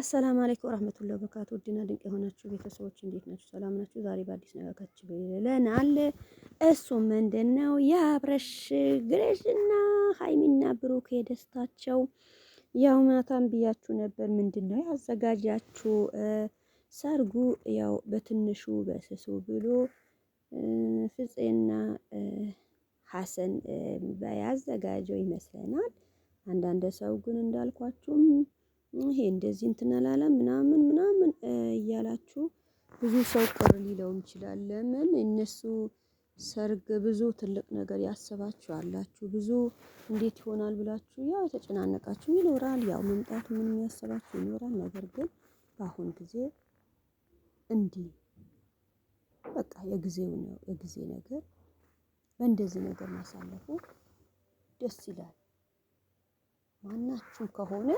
السلام عليكم ورحمة الله وبركاته። ውድና ድንቅ የሆናችሁ ቤተሰቦች እንዴት ናችሁ? ሰላም ናችሁ? ዛሬ በአዲስ ነገር ከች ብለናል። እሱ ምንድነው? የአብረሽ ግሬሽና ሀይሚና ብሩክ የደስታቸው ያው ማታም ብያችሁ ነበር። ምንድነው ያዘጋጃችሁ ሰርጉ ያው በትንሹ በስሱ ብሎ ፍፄና ሀሰን ያዘጋጀው ይመስለናል። አንዳንድ ሰው ግን እንዳልኳችሁም ይሄ እንደዚህ እንትን አላለም ምናምን ምናምን እያላችሁ ብዙ ሰው ቅር ሊለውም ይችላል። ለምን እነሱ ሰርግ ብዙ ትልቅ ነገር ያሰባችሁ አላችሁ። ብዙ እንዴት ይሆናል ብላችሁ ያው የተጨናነቃችሁ ይኖራል። ያው መምጣቱ ምንም ያሰባችሁ ይኖራል። ነገር ግን በአሁን ጊዜ እንዲህ በቃ የጊዜው ነው የጊዜ ነገር በእንደዚህ ነገር ማሳለፉ ደስ ይላል። ማናችሁ ከሆነ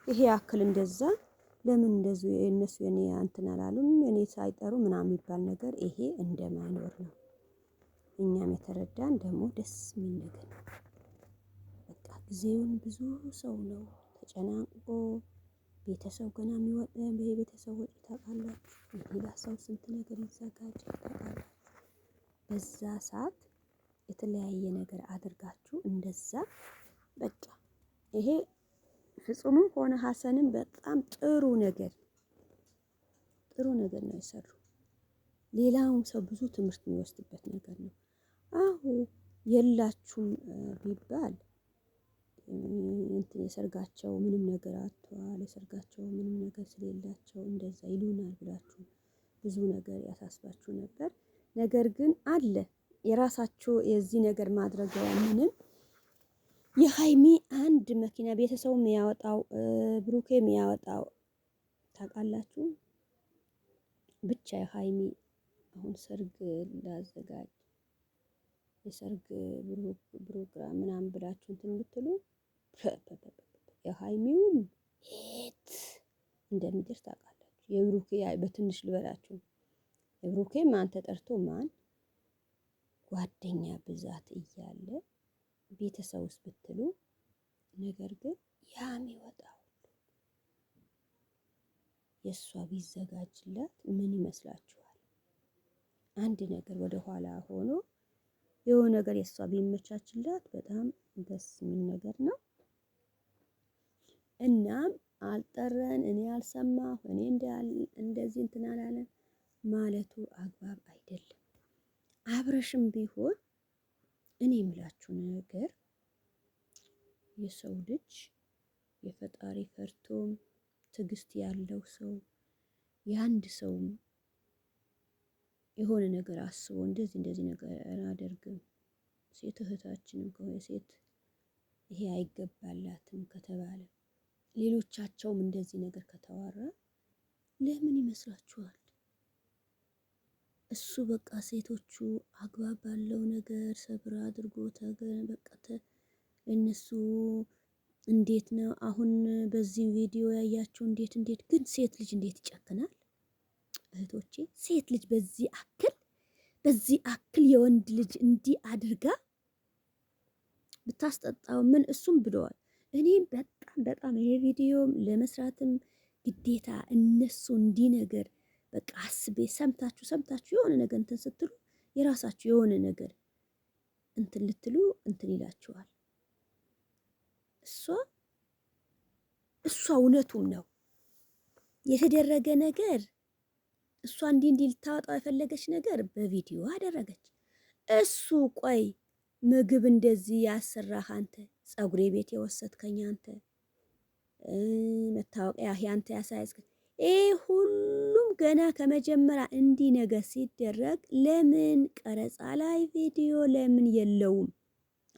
ይሄ ያክል እንደዛ ለምን እንደዚህ የእነሱ የኔ እንትን አላሉም የኔ ሳይጠሩ ምናምን የሚባል ነገር ይሄ እንደማኖር ነው። እኛም የተረዳን ደግሞ ደስ የሚል ነገር ነው። በቃ ጊዜውን ብዙ ሰው ነው ተጨናንቆ ቤተሰብ ገና የሚወጣ የቤተሰብ ወጪ ታውቃላችሁ። የሌላ ሰው ስንት ነገር ይዘጋጅ ታውቃላችሁ። በዛ ሰዓት የተለያየ ነገር አድርጋችሁ እንደዛ በቃ ይሄ ፍጹምም ሆነ ሀሰንም በጣም ጥሩ ነገር ጥሩ ነገር ነው የሰሩ። ሌላውም ሰው ብዙ ትምህርት የሚወስድበት ነገር ነው። አሁ የላችሁም ቢባል እንትን የሰርጋቸው ምንም ነገር አጥተዋል፣ የሰርጋቸው ምንም ነገር ስለሌላቸው እንደዛ ይሉናል ብላችሁ ብዙ ነገር ያሳስባችሁ ነበር። ነገር ግን አለ የራሳችሁ የዚህ ነገር ማድረጊያ ምንም የሀይሚ አንድ መኪና ቤተሰቡ የሚያወጣው ብሩኬ የሚያወጣው ታውቃላችሁ። ብቻ የሀይሚ አሁን ሰርግ ላዘጋጅ የሰርግ ፕሮግራም ምናምን ብላችሁ እንትን ብትሉ የሀይሚውም የት እንደሚደርስ ታውቃላችሁ። የብሩኬ በትንሽ ልበላችሁ፣ የብሩኬ ማን ተጠርቶ ማን ጓደኛ ብዛት እያለ ቤተሰብ ውስጥ ብትሉ ነገር ግን ያም ይወጣው የእሷ ቢዘጋጅላት ምን ይመስላችኋል? አንድ ነገር ወደ ኋላ ሆኖ የሆነ ነገር የእሷ ቢመቻችላት በጣም ደስ የሚል ነገር ነው። እናም አልጠረን እኔ አልሰማሁ እኔ እንደዚህ እንትን አላለም ማለቱ አግባብ አይደለም። አብረሽም ቢሆን እኔ የምላችሁ ነገር የሰው ልጅ የፈጣሪ ፈርቶም ትዕግስት ያለው ሰው የአንድ ሰውም የሆነ ነገር አስቦ እንደዚህ እንደዚህ ነገር አያደርግም። ሴት እህታችንም ከሆነ ሴት ይሄ አይገባላትም ከተባለ ሌሎቻቸውም እንደዚህ ነገር ከተዋራ ለምን ይመስላችኋል? እሱ በቃ ሴቶቹ አግባብ ባለው ነገር ሰብር አድርጎ በቃ እነሱ እንዴት ነው አሁን በዚህ ቪዲዮ ያያችሁ? እንዴት እንዴት ግን ሴት ልጅ እንዴት ይጨክናል? እህቶቼ ሴት ልጅ በዚህ አክል በዚህ አክል የወንድ ልጅ እንዲህ አድርጋ ብታስጠጣው ምን እሱም ብለዋል። እኔም በጣም በጣም ይሄ ቪዲዮ ለመስራትም ግዴታ እነሱ እንዲህ ነገር በቃ አስቤ ሰምታችሁ ሰምታችሁ የሆነ ነገር እንትን ስትሉ የራሳችሁ የሆነ ነገር እንትን ልትሉ እንትን ይላችኋል። እሷ እሷ እውነቱም ነው የተደረገ ነገር እሷ እንዲህ እንዲህ ልታወጣው የፈለገች ነገር በቪዲዮ አደረገች። እሱ ቆይ ምግብ እንደዚህ ያሰራህ አንተ፣ ጸጉሬ ቤት የወሰድከኝ አንተ፣ መታወቂያ ያንተ ያሳያዝከኝ ይህ ሁሉም ገና ከመጀመሪያ እንዲህ ነገር ሲደረግ ለምን ቀረጻ ላይ ቪዲዮ ለምን የለውም?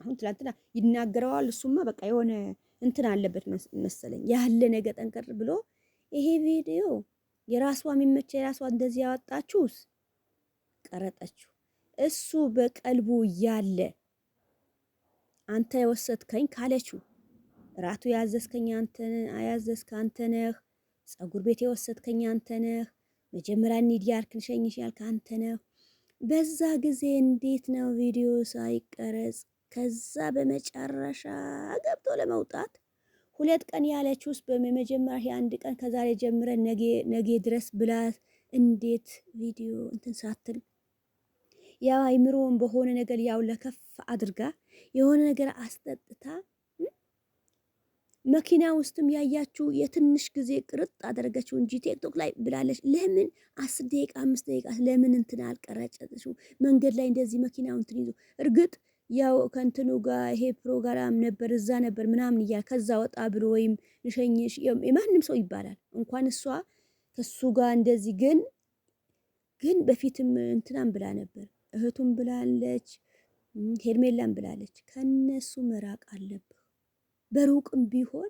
አሁን ትላንትና ይናገረዋል። እሱማ በቃ የሆነ እንትን አለበት መሰለኝ ያለ ነገር ጠንቀር ብሎ ይሄ ቪዲዮ የራሷ የሚመቸ የራሷ እንደዚህ ያወጣችሁስ ቀረጠችው። እሱ በቀልቡ እያለ አንተ የወሰድከኝ ካለችው ራቱ ያዘዝከኝ አንተ ያዘዝከ አንተ ነህ፣ ፀጉር ቤት የወሰድከኝ አንተ ነህ፣ መጀመሪያ እንሂድ ያልክን ሸኝሽ ያልክ አንተ ነህ። በዛ ጊዜ እንዴት ነው ቪዲዮ ሳይቀረጽ ከዛ በመጨረሻ ገብቶ ለመውጣት 2 ቀን ያለችው ውስጥ በመጀመሪያ የአንድ ቀን ከዛሬ ጀምረን ነገ ድረስ ብላ እንዴት ቪዲዮ እንትን ሳትል ያው አይምሮውን በሆነ ነገር ያው ለከፍ አድርጋ የሆነ ነገር አስጠጥታ መኪና ውስጥም ያያችሁ የትንሽ ጊዜ ቅርጥ አደረገችው እንጂ ቲክቶክ ላይ ብላለች። ለምን 10 ደቂቃ 5 ደቂቃ ለምን እንትን አልቀረጨችው? መንገድ ላይ እንደዚህ መኪናው እንትን ይዞ እርግጥ ያው ከእንትኑ ጋር ይሄ ፕሮግራም ነበር እዛ ነበር ምናምን እያለ ከዛ ወጣ ብሎ ወይም ልሸኝሽ የማንም ሰው ይባላል እንኳን እሷ ከሱ ጋር እንደዚህ ግን በፊትም እንትናም ብላ ነበር፣ እህቱም ብላለች፣ ሄርሜላም ብላለች። ከነሱ መራቅ አለብህ በሩቅም ቢሆን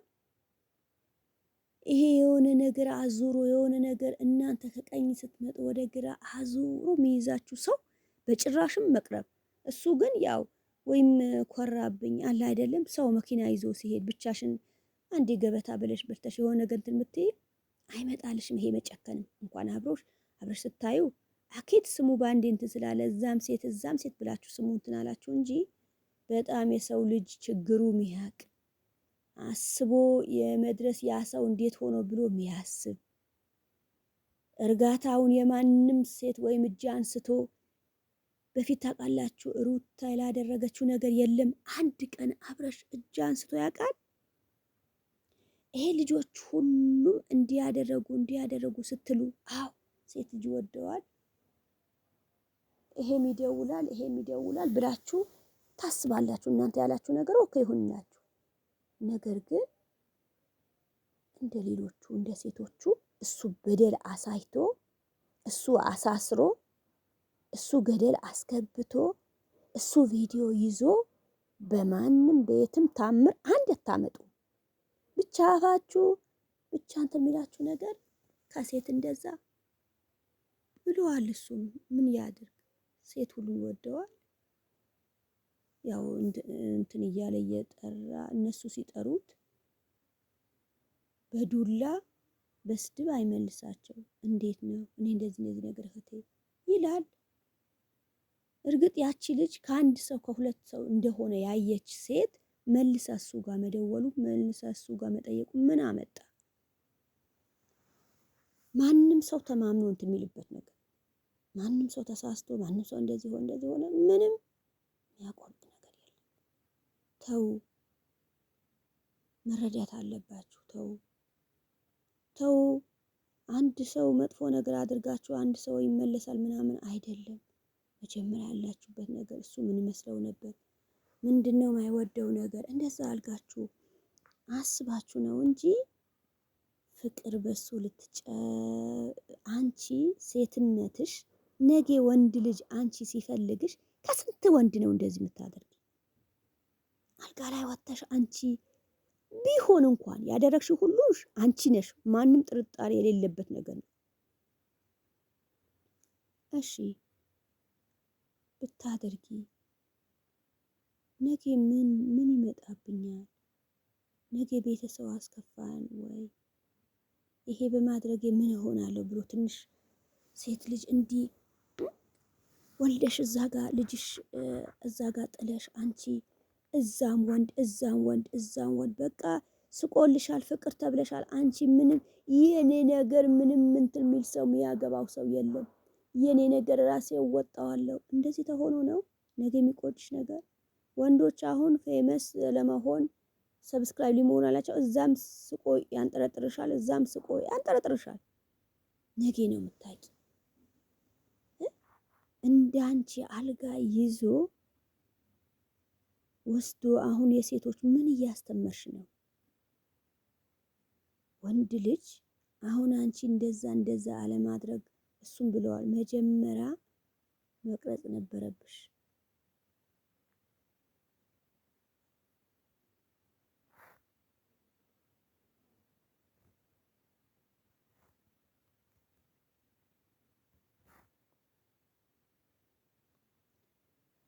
ይሄ የሆነ ነገር አዙሮ የሆነ ነገር እናንተ ከቀኝ ስትመጡ ወደ ግራ አዙሮ የሚይዛችሁ ሰው በጭራሽም መቅረብ። እሱ ግን ያው ወይም ኮራብኝ አለ አይደለም፣ ሰው መኪና ይዞ ሲሄድ ብቻሽን አንድ ገበታ ብለሽ በልተሽ የሆነ ነገር እንትን የምትይ አይመጣልሽም። ይሄ መጨከንም እንኳን አብሮሽ አብረሽ ስታዩ አኬት ስሙ በአንዴ እንትን ስላለ እዛም ሴት እዛም ሴት ብላችሁ ስሙ እንትን አላችሁ እንጂ በጣም የሰው ልጅ ችግሩ ሚያቅ አስቦ የመድረስ ያ ሰው እንዴት ሆኖ ብሎ የሚያስብ እርጋታውን የማንም ሴት ወይም እጅ አንስቶ በፊት ታውቃላችሁ፣ ሩታ ያላደረገችው ነገር የለም። አንድ ቀን አብረሽ እጅ አንስቶ ያውቃል? ይሄ ልጆች ሁሉም እንዲያደረጉ እንዲያደረጉ ስትሉ፣ አዎ ሴት ልጅ ወደዋል፣ ይሄም ይደውላል፣ ይሄም ይደውላል ብላችሁ ታስባላችሁ። እናንተ ያላችሁ ነገር okay ይሁንላችሁ። ነገር ግን እንደ ሌሎቹ እንደ ሴቶቹ እሱ በደል አሳይቶ፣ እሱ አሳስሮ፣ እሱ ገደል አስገብቶ፣ እሱ ቪዲዮ ይዞ በማንም በየትም ታምር አንድ አታመጡ። ብቻ አፋችሁ ብቻ እንትን የሚላችሁ ነገር ከሴት እንደዛ ብለዋል። እሱም ምን ያድርግ? ሴት ሁሉ ይወደዋል። ያው እንትን እያለ እየጠራ እነሱ ሲጠሩት በዱላ በስድብ አይመልሳቸው። እንዴት ነው እኔ እንደዚህ እንደዚህ ነገር እህቴ ይላል። እርግጥ ያቺ ልጅ ከአንድ ሰው ከሁለት ሰው እንደሆነ ያየች ሴት መልሳ እሱ ጋር መደወሉ መልሳ እሱ ጋር መጠየቁ ምን አመጣ? ማንም ሰው ተማምኖ እንትን የሚልበት ነገር፣ ማንም ሰው ተሳስቶ ማንም ሰው እንደዚህ ሆነ እንደዚህ ሆነ ምንም የሚያቆርጥ ነገር የለም። ተው፣ መረዳት አለባችሁ። ተው ተው። አንድ ሰው መጥፎ ነገር አድርጋችሁ አንድ ሰው ይመለሳል ምናምን አይደለም። መጀመሪያ ያላችሁበት ነገር እሱ ምን ይመስለው ነበር? ምንድነው የማይወደው ነገር? እንደዛ አልጋችሁ አስባችሁ ነው እንጂ ፍቅር በሱ ልትጨ አንቺ ሴትነትሽ ነገ ወንድ ልጅ አንቺ ሲፈልግሽ ከስንት ወንድ ነው እንደዚህ የምታደርጊ? አልጋ ላይ ወጥተሽ አንቺ ቢሆን እንኳን ያደረግሽው ሁሉ አንቺ ነሽ። ማንም ጥርጣሬ የሌለበት ነገር ነው። እሺ ብታደርጊ ነገ ምን ምን ይመጣብኛል? ነገ ቤተሰብ አስከፋን ወይ ይሄ በማድረጌ ምን እሆናለሁ ብሎ ትንሽ ሴት ልጅ እንዲህ ወልደሽ እዛ ጋ ልጅሽ እዛ ጋ ጥለሽ አንቺ እዛም ወንድ እዛም ወንድ እዛም ወንድ በቃ ስቆልሻል፣ ፍቅር ተብለሻል። አንቺ ምንም የኔ ነገር ምንም እንትን የሚል ሰው የሚያገባው ሰው የለም። የኔ ነገር ራሴ እወጣዋለሁ። እንደዚህ ተሆኖ ነው ነገ የሚቆጭሽ ነገር። ወንዶች አሁን famous ለመሆን subscribe ሊሆን አላቸው። እዛም ስቆ ያንጠረጥርሻል፣ እዛም ስቆ ያንጠረጥርሻል። ነገ ነው የምታውቂ። እንዳንቺ አልጋ ይዞ ወስዶ አሁን የሴቶች ምን እያስተመርሽ ነው? ወንድ ልጅ አሁን አንቺ እንደዛ እንደዛ አለማድረግ እሱም ብለዋል። መጀመሪያ መቅረጽ ነበረብሽ።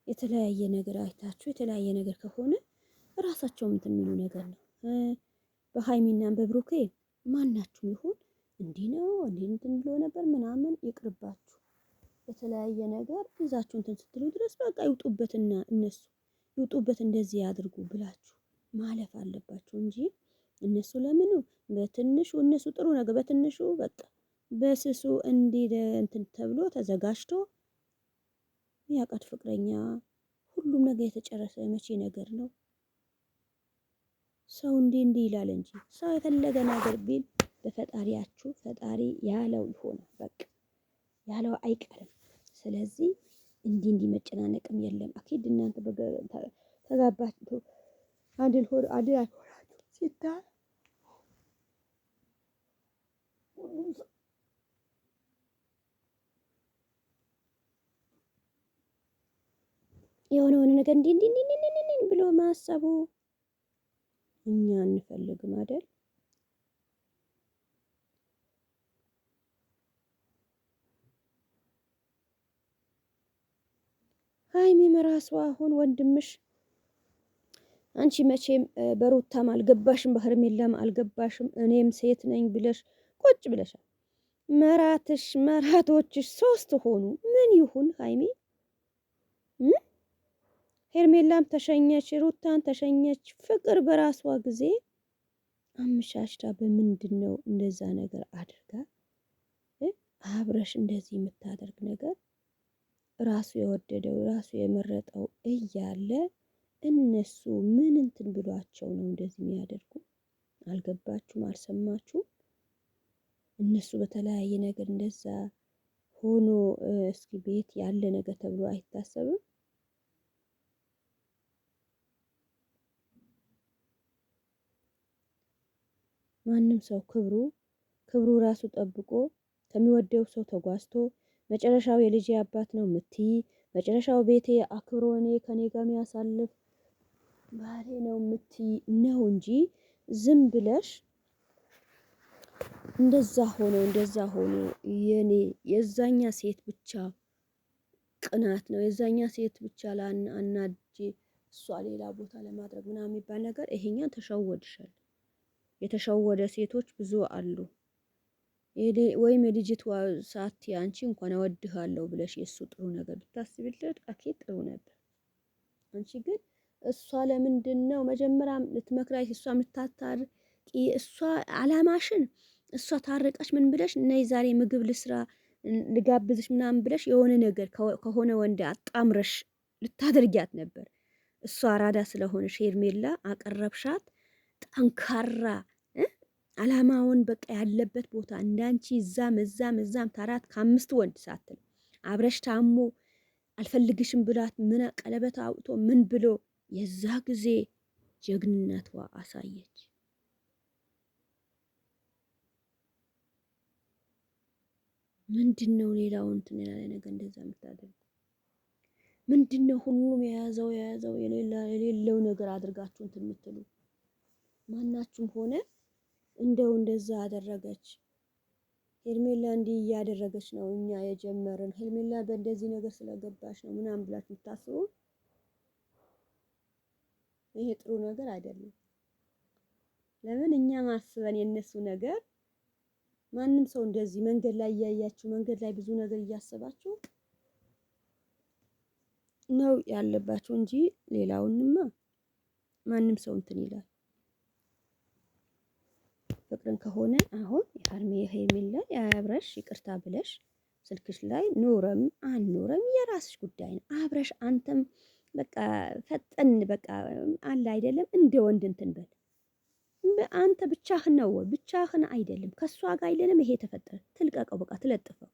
የተለያየ ነገር አይታችሁ የተለያየ ነገር ከሆነ ራሳቸው እንትን የሚሉ ነገር ነው። በሀይሚና በብሩኬ ማናችሁም ይሁን እንዲህ ነው እንዲህ እንትን ብሎ ነበር ምናምን ይቅርባችሁ። የተለያየ ነገር ይዛችሁ እንትን ስትሉ ድረስ በቃ ይውጡበትና እነሱ ይውጡበት እንደዚህ ያድርጉ ብላችሁ ማለፍ አለባችሁ እንጂ እነሱ ለምኑ በትንሹ እነሱ ጥሩ ነገር በትንሹ በቃ በስሱ እንዲህ እንትን ተብሎ ተዘጋጅቶ ያውቃት ፍቅረኛ ሁሉም ነገር የተጨረሰ መቼ ነገር ነው? ሰው እንዲህ እንዲህ ይላል እንጂ ሰው የፈለገ ነገር ቢል በፈጣሪያችሁ ፈጣሪ ያለው ይሆናል። በቃ ያለው አይቀርም። ስለዚህ እንዲህ እንዲህ መጨናነቅም የለም። አኪድ እናንተ ተጋባችሁ አንድ ሆር አንድ ላይ ሆናችሁ ሲታይ ሁሉም ሰው የሆነ የሆነ ነገር እንዲህ እንዲህ እንዲህ እንዲህ እንዲህ ብሎ ማሰቡ እኛ አንፈልግም አይደል? ሀይሚም ራሷ አሁን ወንድምሽ አንቺ መቼም በሩታም አልገባሽም በሄርሜላም አልገባሽም እኔም ሴት ነኝ ብለሽ ቁጭ ብለሻል። መራትሽ መራቶችሽ ሶስት ሆኑ። ምን ይሁን ሀይሚ? ሄርሜላም ተሸኘች፣ ሩታን ተሸኘች። ፍቅር በራሷ ጊዜ አመሻሽታ በምንድን ነው እንደዛ ነገር አድርጋ አብረሽ እንደዚህ የምታደርግ ነገር ራሱ የወደደው ራሱ የመረጠው እያለ እነሱ ምን እንትን ብሏቸው ነው እንደዚህ የሚያደርጉ? አልገባችሁም? አልሰማችሁም? እነሱ በተለያየ ነገር እንደዛ ሆኖ እስኪ ቤት ያለ ነገር ተብሎ አይታሰብም። ማንም ሰው ክብሩ ክብሩ ራሱ ጠብቆ ከሚወደው ሰው ተጓዝቶ መጨረሻው የልጄ አባት ነው ምትይ፣ መጨረሻው ቤቴ አክብሮ እኔ ከኔ ጋር የሚያሳልፍ ባሌ ነው ምትይ ነው እንጂ ዝም ብለሽ እንደዛ ሆኖ እንደዛ ሆኖ የኔ የዛኛ ሴት ብቻ ቅናት ነው የዛኛ ሴት ብቻ አናድጄ እሷ ሌላ ቦታ ለማድረግ ምናምን የሚባል ነገር ይሄኛ ተሸወድሻል። የተሸወደ ሴቶች ብዙ አሉ። ወይም የልጅቷ ሳቲ አንቺ እንኳን እወድሃለሁ ብለሽ የእሱ ጥሩ ነገር ብታስቢለት አኬ ጥሩ ነበር። አንቺ ግን እሷ ለምንድን ነው መጀመሪያ ልትመክራይ እሷ የምታታርቂ? እሷ አላማሽን እሷ ታረቀች ምን ብለሽ ነይ ዛሬ ምግብ ልስራ ልጋብዝሽ ምናምን ብለሽ የሆነ ነገር ከሆነ ወንድ አጣምረሽ ልታደርጊያት ነበር። እሷ አራዳ ስለሆነሽ ሄርሜላ አቀረብሻት። ጠንካራ አላማውን በቃ ያለበት ቦታ እንዳንቺ እዛም እዛም እዛም ታራት ከአምስት ወንድ ሳትል አብረሽ ታሞ አልፈልግሽም ብላት ምን ቀለበት አውጥቶ ምን ብሎ የዛ ጊዜ ጀግንነቷ አሳየች። ምንድን ነው ሌላው እንትን ያለ ነገር እንደዛ የምታደርጉ ምንድን ነው? ሁሉም የያዘው የያዘው የሌለው ነገር አድርጋችሁ እንትን የምትሉ ማናችሁም ሆነ እንደው እንደዛ አደረገች ሄርሜላ እንዲህ እያደረገች ነው እኛ የጀመርን ሄርሜላ በእንደዚህ ነገር ስለገባች ነው ምናምን ብላችሁ የምታስቡ ይሄ ጥሩ ነገር አይደለም። ለምን እኛ ማስበን የነሱ ነገር ማንም ሰው እንደዚህ መንገድ ላይ እያያችሁ መንገድ ላይ ብዙ ነገር እያሰባችሁ ነው ያለባችሁ እንጂ ሌላውንማ ማንም ሰው እንትን ይላል። ፍቅርን ከሆነ አሁን የሀርሜ ሄርሜላ አብረሽ ይቅርታ ብለሽ ስልክሽ ላይ ኖረም አንኖረም የራስሽ ጉዳይ ነው። አብረሽ አንተም በቃ ፈጠን በቃ አለ አይደለም እንደ ወንድ እንትን በል። አንተ ብቻህን ነው ወይ? ብቻህን አይደለም ከሷ ጋር አይደለም። ይሄ ተፈጠረ ትልቀቀው፣ በቃ ትለጥፈው።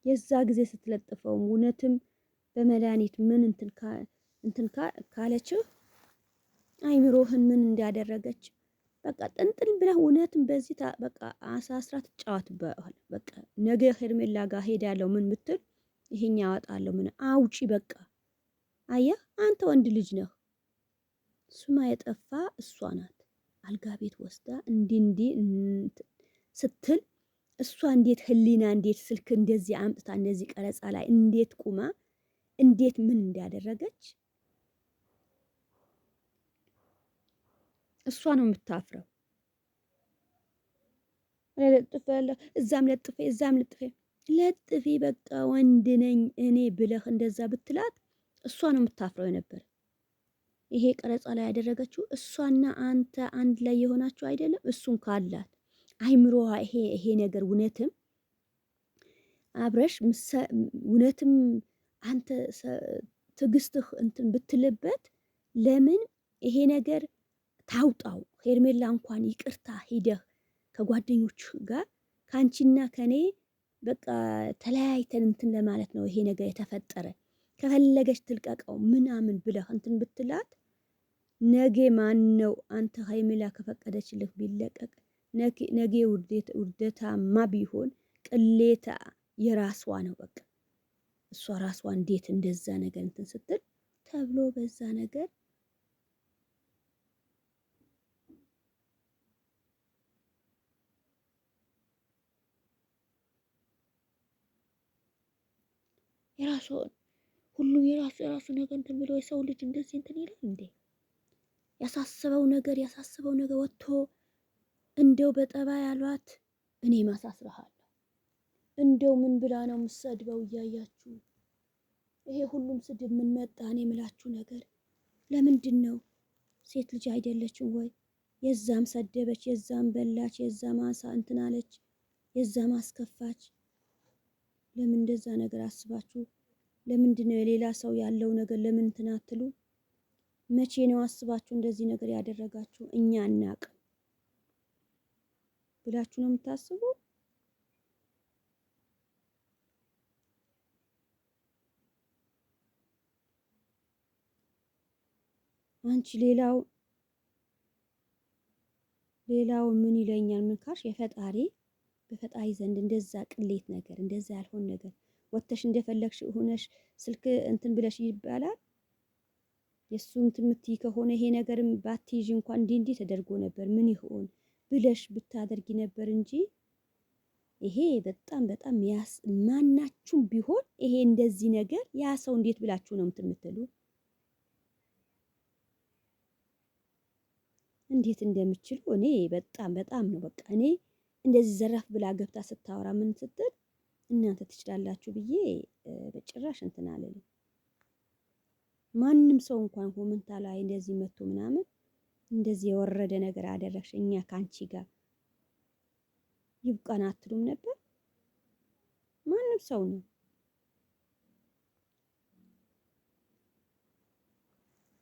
የዛ ጊዜ ስትለጥፈው እውነትም በመድኃኒት ምን እንትን ካለችው አይምሮህን ምን እንዳደረገች በቃ ጥንጥል ብለህ እውነትም በዚህ በቃ አሳስራ ትጫወትበታለህ። በቃ ነገ ሄርሜላ ጋር ሄዳለሁ ምን ብትል ይሄኛ አወጣለሁ ምን አውጪ በቃ አየህ፣ አንተ ወንድ ልጅ ነህ። ስማ የጠፋ እሷ ናት። አልጋ ቤት ወስዳ እንዲህ እንዲህ ስትል እሷ እንዴት ህሊና እንዴት ስልክ እንደዚህ አምጥታ እንደዚህ ቀረጻ ላይ እንዴት ቁማ እንዴት ምን እንዳደረገች እሷ ነው የምታፍረው። ለጥፌ እዛም ለጥፌ እዛም ለጥፌ ለጥፌ በቃ ወንድ ነኝ እኔ ብለህ እንደዛ ብትላት እሷ ነው የምታፍረው የነበር። ይሄ ቀረጻ ላይ ያደረገችው እሷና አንተ አንድ ላይ የሆናችሁ አይደለም። እሱን ካላት አይምሮዋ ይሄ ነገር እውነትም አብረሽ እውነትም አንተ ትዕግስትህ እንትን ብትልበት ለምን ይሄ ነገር ታውጣው? ሄርሜላ እንኳን ይቅርታ ሂደህ ከጓደኞች ጋር ከአንቺና ከኔ በቃ ተለያይተን እንትን ለማለት ነው ይሄ ነገር የተፈጠረ፣ ከፈለገች ትልቀቀው ምናምን ብለህ እንትን ብትላት ነገ ማን ነው አንተ ሄርሜላ ከፈቀደችልህ ቢለቀቅ ነገ ውርደታማ ቢሆን ቅሌታ የራሷ ነው። በቃ እሷ ራሷ እንዴት እንደዛ ነገር እንትን ስትል ተብሎ በዛ ነገር የራሱ ሁሉም የራሱ የራሱ ነገር እንትን ብሎ የሰው ልጅ እንደዚህ እንትን ይላል እንዴ? ያሳስበው ነገር ወጥቶ እንደው በጠባ ያሏት እኔ ማሳስረሃለሁ። እንደው ምን ብላ ነው የምትሰድበው እያያችሁ ይሄ ሁሉም ስድብ ምን መጣ? እኔ የምላችሁ ነገር ለምንድን ነው? ሴት ልጅ አይደለችም ወይ? የዛም ሰደበች፣ የዛም በላች፣ የዛም አሳ እንትን አለች፣ የዛም አስከፋች። ለምን እንደዛ ነገር አስባችሁ ለምንድን ነው የሌላ ሰው ያለው ነገር ለምን እንትን አትሉ? መቼ ነው አስባችሁ እንደዚህ ነገር ያደረጋችሁ? እኛ አናቅም ብላችሁ ነው የምታስቡ? አንቺ ሌላው ምን ይለኛል? ምን ካልሽ የፈጣሪ በፈጣሪ ዘንድ እንደዛ ቅሌት ነገር እንደዛ ያልሆን ነገር ወጥተሽ እንደፈለግሽ ሆነሽ ስልክ እንትን ብለሽ ይባላል። የእሱ እንትን የምትይ ከሆነ ይሄ ነገርም ባትይዥ እንኳን እንዲህ እንዲህ ተደርጎ ነበር ምን ይሆን ብለሽ ብታደርጊ ነበር እንጂ ይሄ በጣም በጣም ማናችሁም ቢሆን ይሄ እንደዚህ ነገር ያ ሰው እንዴት ብላችሁ ነው እንትን የምትሉ? እንዴት እንደምችሉ እኔ በጣም በጣም ነው። በቃ እኔ እንደዚህ ዘራፍ ብላ ገብታ ስታወራ ምን ስትል እናንተ ትችላላችሁ ብዬ በጭራሽ እንትን አልልም። ማንም ሰው እንኳን comment ላይ እንደዚህ መቶ ምናምን እንደዚህ የወረደ ነገር አደረግሽ እኛ ካንቺ ጋር ይብቃን አትሉም ነበር? ማንም ሰው ነው።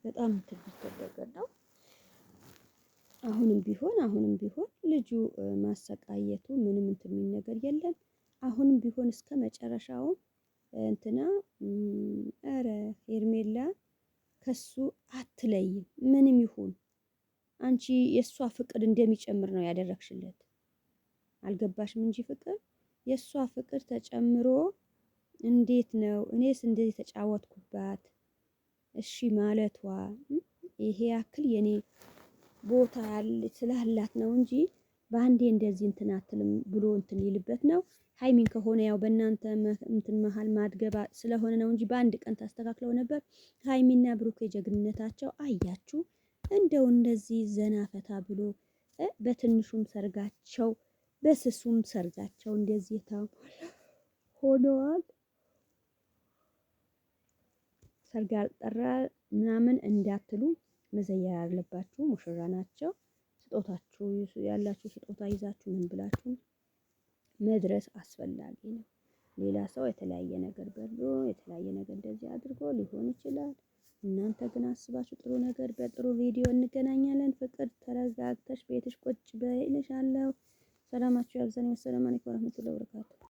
በጣም እንትን ነገር ነው። አሁንም ቢሆን ልጁ ማሰቃየቱ ምንም እንትን የሚል ነገር የለም። አሁንም ቢሆን እስከ መጨረሻው እንትና ኧረ ሄርሜላ ከሱ አትለይም። ምንም ይሁን አንቺ የእሷ ፍቅር እንደሚጨምር ነው ያደረግሽለት። አልገባሽም እንጂ ፍቅር የእሷ ፍቅር ተጨምሮ እንዴት ነው እኔስ እንደዚህ ተጫወትኩባት እሺ ማለቷ ይሄ ያክል የኔ ቦታ ስላላት ነው እንጂ በአንዴ እንደዚህ እንትን አትልም ብሎ እንትን ይልበት ነው። ሀይሚን ከሆነ ያው በእናንተ እንትን መሀል ማድገባ ስለሆነ ነው እንጂ በአንድ ቀን ታስተካክለው ነበር። ሀይሚና ብሩክ የጀግንነታቸው አያችሁ፣ እንደው እንደዚህ ዘና ፈታ ብሎ በትንሹም ሰርጋቸው በስሱም ሰርጋቸው እንደዚህ የተሟላ ሆነዋል። ሰርግ አልጠራ ምናምን እንዳትሉ መዘየር አለባችሁ። ሙሽራ ናቸው። ስጦታችሁ ያላችሁ ስጦታ ይዛችሁ ምን ብላችሁ መድረስ አስፈላጊ ነው። ሌላ ሰው የተለያየ ነገር በሎ የተለያየ ነገር እንደዚህ አድርጎ ሊሆን ይችላል። እናንተ ግን አስባችሁ ጥሩ ነገር በጥሩ ቪዲዮ እንገናኛለን። ፍቅር ተረጋግተሽ ቤትሽ ቁጭ በይልሻለሁ። ሰላማችሁ ያብዛኝ። ወሰላም አለይኩም ወረህመቱላሂ ወበረካቱ።